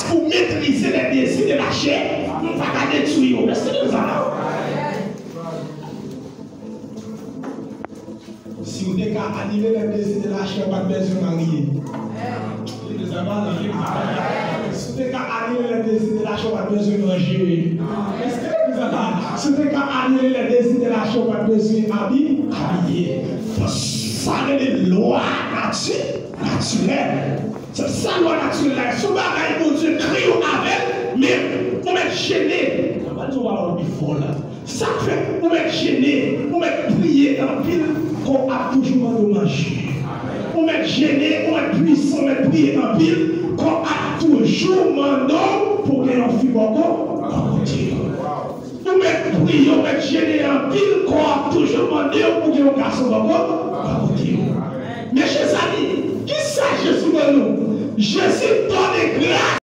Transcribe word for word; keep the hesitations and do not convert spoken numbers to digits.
pou metrize lè dezi de lachè, pa ka detwi yo. Èske nou sa la? Si w te ka anile lè dezi de lachè, w pa t bezwen marye. Legliz la pa la. Si w te ka anile lè dezi de lachè, w pa t bezwen manje. Èske legliz la pa la? Si w te ka anile lè dezi de lachè, w pa t bezwen abi, abiye. Sa rele lwa nati, natirèl. Se sa lwa natirèl la. Se yon bagay Bondye kreye w avè l, men ou mèt jene. Mwen di w pawòl pi fò la. Sa k fè ou mèt jene, ou mèt priye anpil, kò w ap toujou mande w manje. Ou mèt jene, ou mèt pwisan, ou mèt priye anpil, kò w ap toujou mande w pou w gen yon fi bò ko-, bò kote w. Ou mèt priye, ou mèt jene anpil, kò w ap toujou mande w pou w gen yon gason bò ko-, bò kote w. Mezanmi, kisa Jezi ban nou? Jezi ban nou gras.